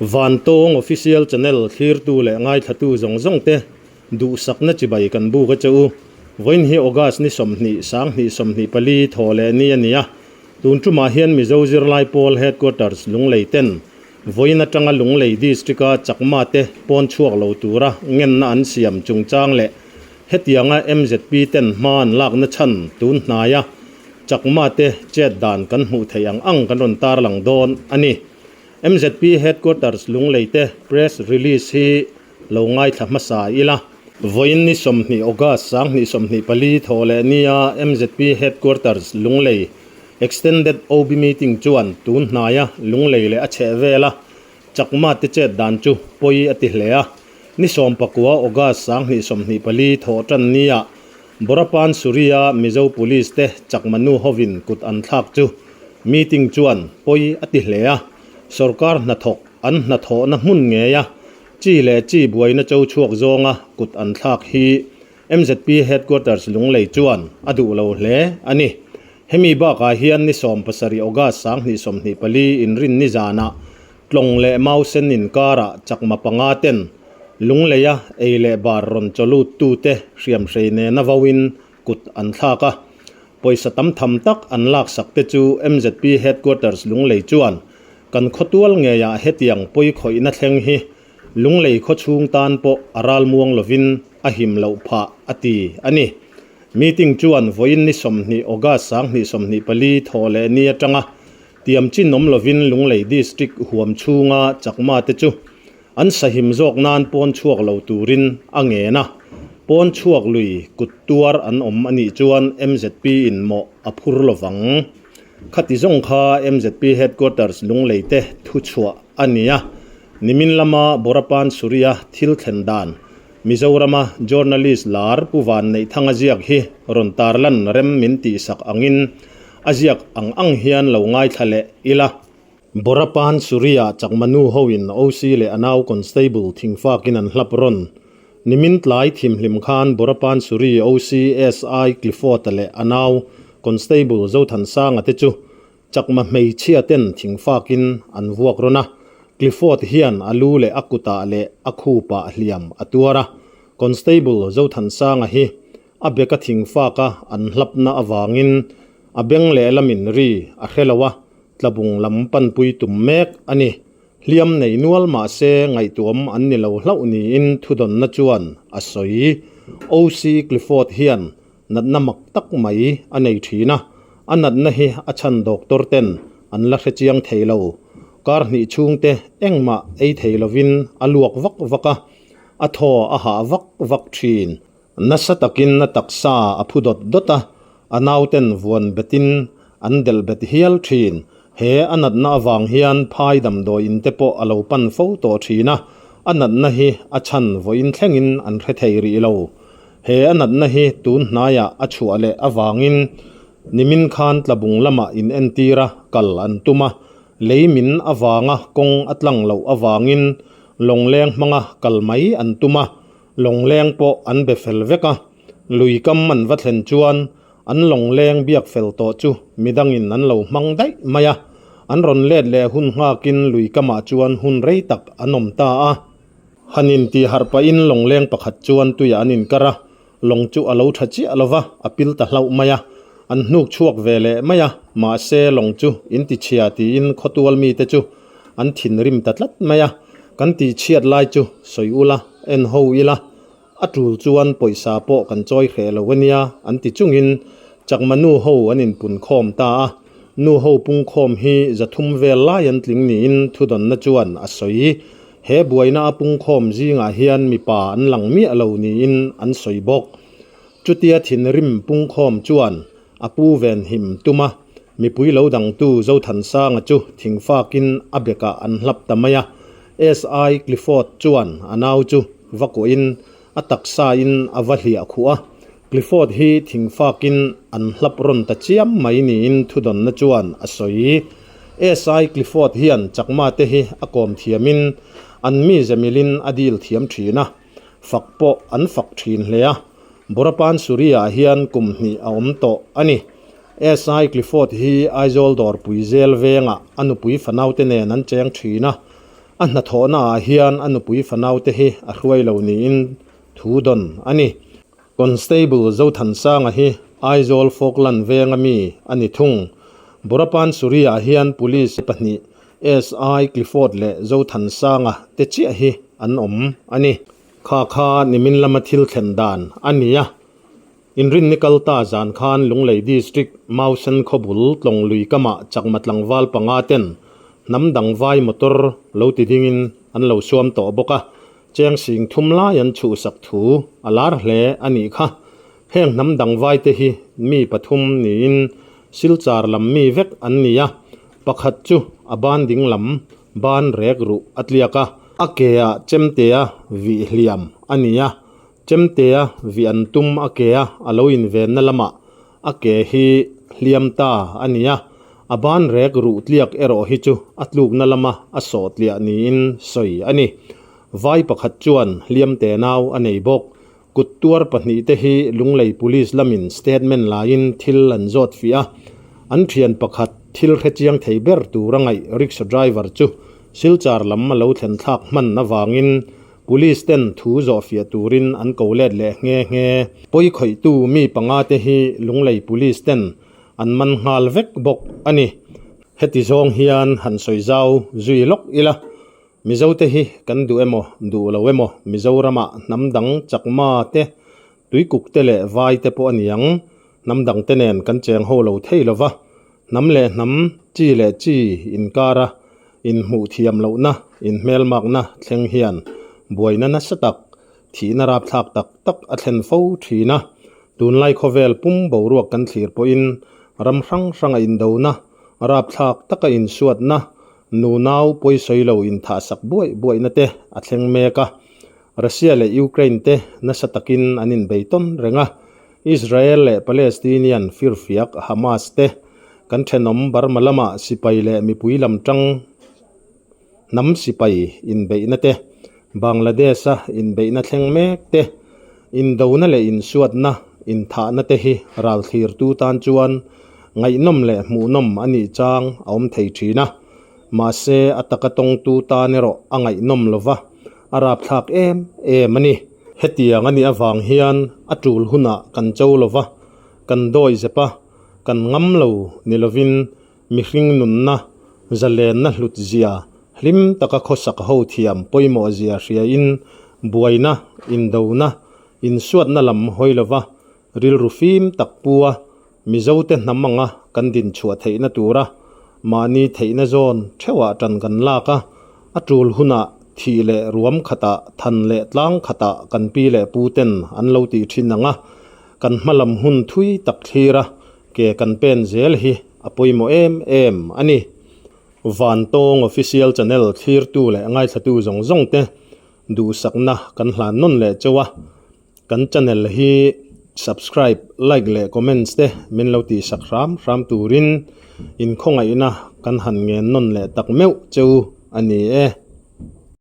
Vantawng Official Channel thlirtu leh ngaithlatu zawng zawng te duhsakna chibai kan buk a che u. Vawiin hi August ni 20, 2024 thaw leh ni a ni a. Tun tumah hian Mizo Zirlai Pawl Headquarters Lunglei ten vawiin atanga Lunglei District-a Chakma te pawn chhuak lo tura ngenna an siam chungchang leh Hetianga mzp ten hma an lakna chhan tun hnaia Chakma te chet dan kan hmuh theih ang ang kan rawn tarlang dawn a ni. Mzp Headquarters Lunglei te press release hi lo ngaithla hmasa ila. Vawiin ni 20 August 2024 thaw leh nia mzp Headquarters Lunglei Extended OB Meeting chuan tun hnaia Lunglei leh a chhehvela Chakma te chet dan chu pawi a ti hle a, ni 19 August 2024 thawh tan nia Borapan Suri-a Mizo Police te Chakma nu hovin kut an thlak chu meeting chuan pawi a ti hle a, sorkar hnathawk an hnathawhna hmun ngei a chi leh chi buaina cho chhuak zawnga kut an thlak hi MZP Headquarters Lunglei chuan a duh lo hle a ni. Hemi bakah hian ni 17 August 2024 inrin ni zanah Tlawng leh Mausen inkarah chakma panga ten Lungleia ei leh bar rawn chawlut tute hriamhrei nena vauin kut an thlak a. Pawisa tam tham tak an laksak te chu MZP Headquarters Lunglei chuan kan khawtual ngeiah hetiang pawi khawihna thleng hi Lunglei khawchhung tan pawh a ralmuang lovin a him loh phah a ti a ni. Meeting chuan vawiin ni 20 August 2024 thaw leh ni atanga tiam chin awm lovin Lunglei District huam chhunga Chakma te chu an sahim zawk nan pawn chhuak lo turin a ngen a, pawn chhuak lui kut tuar an awm a nih chuan MZP in mawh a phur lovang. Khati zawng kha MZP Headquarters Lunglei te thuchhuah a ni a, nimin lama Borapan Suri-a thil thlen dan Mizorama journalist lar Pu Vanneihthanga ziak hi rawn tarlan rem min tihsak angin a ziak ang ang hian lo ngaithla leh ila. Borapan Suri-ah Chakma nu hoin OC leh a nau Constable thingfakin an hlap rawn. Nimin tlai thimhlim khan Borapan Suri OC SI Clifford-a leh a nau Constable Zothansanga te chu Chakma hmeichhia ten thingfakin an vuak rawn a, Clifford hian a lu leh a kutah leh a khupah hliam a tuar a. Constable Zothansanga hi a beka thingfaka an hlapna avangin a beng lehlamin ri a hre lo a, tlabung lam panpui tum mek a ni. Hliam nei nual mah se ngaihtuam an ni lo hlauh niin thudawnna chuan a sawi. OC Clifford hian Natna mak tak mai a nei thin a, a natna hi a chhan doctor ten an la hre chiang thei lo. Kar hnih chhungte engmah ei thei lovin a luak vak vak a, a thaw a hah vak vak thin. Nasa takin a taksa a phu dawt dawt a, a nauten vuan betin an delh bet hial thin. He a natna avang hian phai damdawi in te pawh a lo pan fo tawh thin a, a natna hi a chhan vawiin thlengin an hre thei rih lo. He a natna hi tun hnaiah a chhuah leh avangin nimin khan tlabung lamah in entir a kal an tum a, lei min avanga kawng a tlang loh avangin lawngleng hmanga kal mai an tum a, lawngleng pawh an be fel vek a, lui kam an va thlen chuan an lawngleng biak fel tawh chu midangin an lo hmang daih mai a, an rawn let leh hun nghakin lui kamah chuan hun rei tak an awm ta a. Han intih harh pahin lawngleng pakhat chuan tuiah an inkar a, lawng chu a lo tha chiah lo va, a pil ta hlauh mai a. An hnuk chhuak ve leh mai a, mahse lawng chu inti chhia tiin khawtual mite chu an thinrim ta tlat mai a. Kan tihchhiat lai chu sawi ula, en ho ila, a tul chuan pawisa pawh kan chawi hreh lo a nia an ti chungin Chakma nu ho an inpunkhawm ta a. Nu ho pungkhawm hi 300 vel lai an tling niin thudawnna chuan a sawi. He buaina a pungkhawm zingah hian mipa an lang miah lo niin an sawi bawk. Chutia thinrim pungkhawm chuan a pu venhim tum a, mipui lo dangtu Zothansanga chu thingfakin a bekah an hlap ta mai a. SI Clifford chuan a nau chu va kuahin a taksain a va hliah khuh a. Clifford hi thingfakin an hlap rawn ta chiam mai niin thudawnna chuan a sawi. SI Clifford hian Chakma te hi a kawm thiamin an mi zemilin a deal thiam thin a, fak pawh an fak thin hle a. Borapan Suri-ah hian kum hnih a awm tawh a ni. SI Clifford hi Aizawl dawrpui zel vengah a nupui fanaute nen an cheng thin a. A hnathawhna ah hian a nupui fanau te hi a hruai lo niin thu dawn a ni. Constable Zothansanga hi Aizawl Falkland venga mi a ni thung. Burapan Suri-ah hian Police pahnih SI Clifford leh Zothansanga te chiah hi an awm a ni. Kha kha nimin lama thil thlen dan a ni a. Inrinni kal ta zan khan Lunglei District Mausen khawbul tlawng lui kamah chakma tlangval panga ten hnam dang vai motor lo ti dingin an lo suam tawh bawk a, cheng sing thum lai an chhuhsak thu a lar hle a nih kha. Heng hnam dang vai te hi mi pathum niin Silchar lam mi vek an ni a, pakhat chu a ban ding lam ban rek ruh a tliak a, a ke ah chemtea vih hliam a ni a, Chemtea vih an tum a ke a a lo invenna lamah a ke hi hliam ta a ni a, a ban rek ruh tliak erawh hi chu a tlukna lama a sawh tliah niin sawi a ni. Vai pakhat chuan hliam te nau a nei bawk. Kut tuar pahnihte hi Lunglei Police lamin statement laiin thil an zawt fih a, an thian pakhat thil hrechiang thei ber tur a ngaih rickshaw driver chu Silchar lam a lo thlen thlak hman avangin Police ten thu zawhfiah turin an ko let leh nghe nghe. Pawi khawihtu mi panga te hi Lunglei Police ten an man nghal vek bawk a ni. Heti zawng hian han sawi zau zui lawk ila, Mizo te hi kan duh emaw duh lo emaw Mizoramah hnam dang chakma te, tuikuk te leh vai te pawh a ni ang. Hnam dang te nen kan cheng ho lo thei lova, hnam leh hnam, chi leh chi inkara inhmuh thiam lohna, inhmelmakna thleng hian buaina nasa tak, thihna rapthlak tak tak a thlen fo thin a. Tunlai khawvel pum boruak kan thlir pawhin ram hrang hranga indona, rapthlak taka insuatna, nunau pawisawi lo inthahsak buaih buaihna te a thleng mek a. Russia leh Ukraine te nasa takin an inbei tawn reng a. Israel leh Palestinian firfiak Hamas te kan thenawm Burma lama sipai leh mipui lam tang hnam sipai inbeihna te, Bangladesh-a inbeihna thleng mek te, indona leh insuatna, inthahna te hi ralthlirtu tan chuan ngaihnawm leh hmuhnawm a nih chang a awm thei thin a. Mahse, a taka tawngtu tan erawh a ngaihnawm lova, a rapthlak em em a ni. Hetiang a nih avang hian a tul hunah kan cho lova, kan dawi zep a, kan ngam lo ni lovin mihring nunna, zalenna hlut zia, hlim taka khawsak ho thiam pawimawh zia hriain buaina, indona, insuatna lam hawi lova rilru fim tak pu a, Mizote hnam anga kan dinchhuah theihna tura mahni theihna zawn theuhah tan kan lak a, a tul hunah thih leh ruam khatah than leh tlang khatah kan pi leh pu ten an lo tih thin ang a, kan hma lam hun thui tak thlir a, ke kan pen zel hi a pawimawh em em a ni. Vantawng Official Channel thlirtu leh ngaithlatu zawng zawng te duhsakna kan hlan nawn leh chauh a. Kan channel hi subscribe, like leh comments te min lo tih sak hram hram turin in khawngaihna kan han ngen nawn leh tak meuh cheu a ni e.